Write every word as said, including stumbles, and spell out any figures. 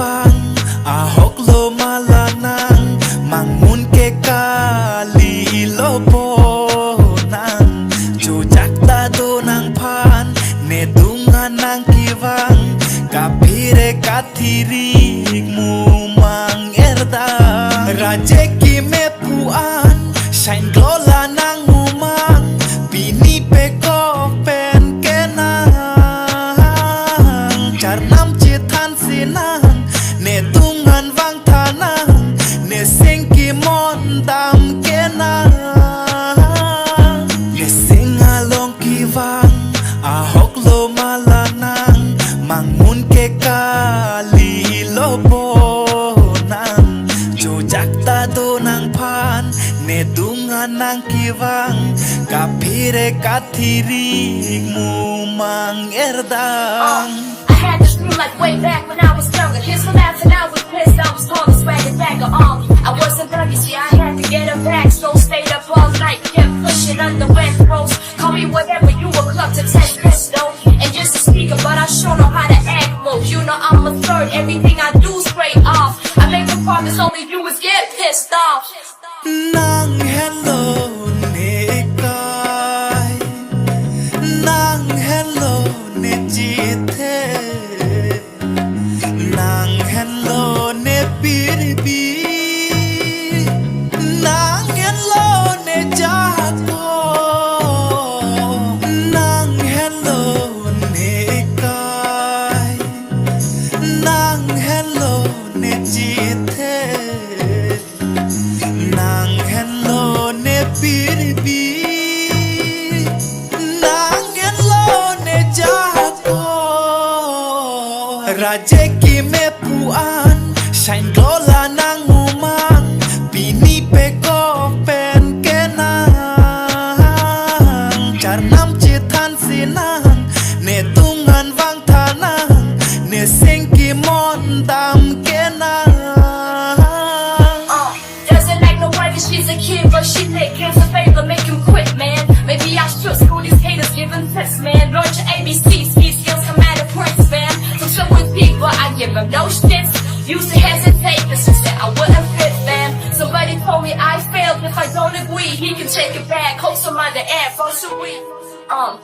Bang ahok lo ma la nang, mangmun ke kali lo po nang, jujak ta do nangphan, ne dungan nangkevang, kaphire kathirik mumang erdang. Raje keme pu-an, sain klo la nang mumang, pini pekok pen ke nang, charnam chethan si nang, ne dungan vangtha nang, ne seng kemon dam ke nang. Ne seng along kevang ahok lo ma la nang, mangmun ke kali lo po nang, jujak ta do nangphan, ne dungan nangkevang, kaphire kathirik mumang erdang. I had this dream like way back when I was younger. Here's my laugh and I was pissed. I was called a swagger bagger. Um, I wasn't thuggy, see, I had to get her back. So stayed up all night, kept pushing on the west coast. Call me whatever, you a club to test this though. And just a speaker, but I sure know how to act. Well, you know I'm a third, everything I do straight off. I make a promise, only you is get pissed off. Nang henlo ne kai, nang henlo ne chithe, nang henlo ne pirbi, nang henlo ne jako, nang henlo ne kai, nang henlo ne chithe, nang henlo ne pirbi, nang henlo ne jako. Raje keme pu-an, sain klo la nang mumang, pini pekok pen ke nang, charnam chethan si nang, ne dungan vangtha nang, ne seng kemon dam ke nang. Doesn't act no way, she's a kid, but she lit. Cancer favor, make him quit, man. Maybe I should school these haters, give him tips, man. Learn your A B Cs, these skills come out of Prince, man. Took some with people, I give him no shits. Used to hesitate, but she said I wouldn't fit, man. Somebody told me I failed, if I don't agree, he can take it back. Hope some other air, for sweet. Um,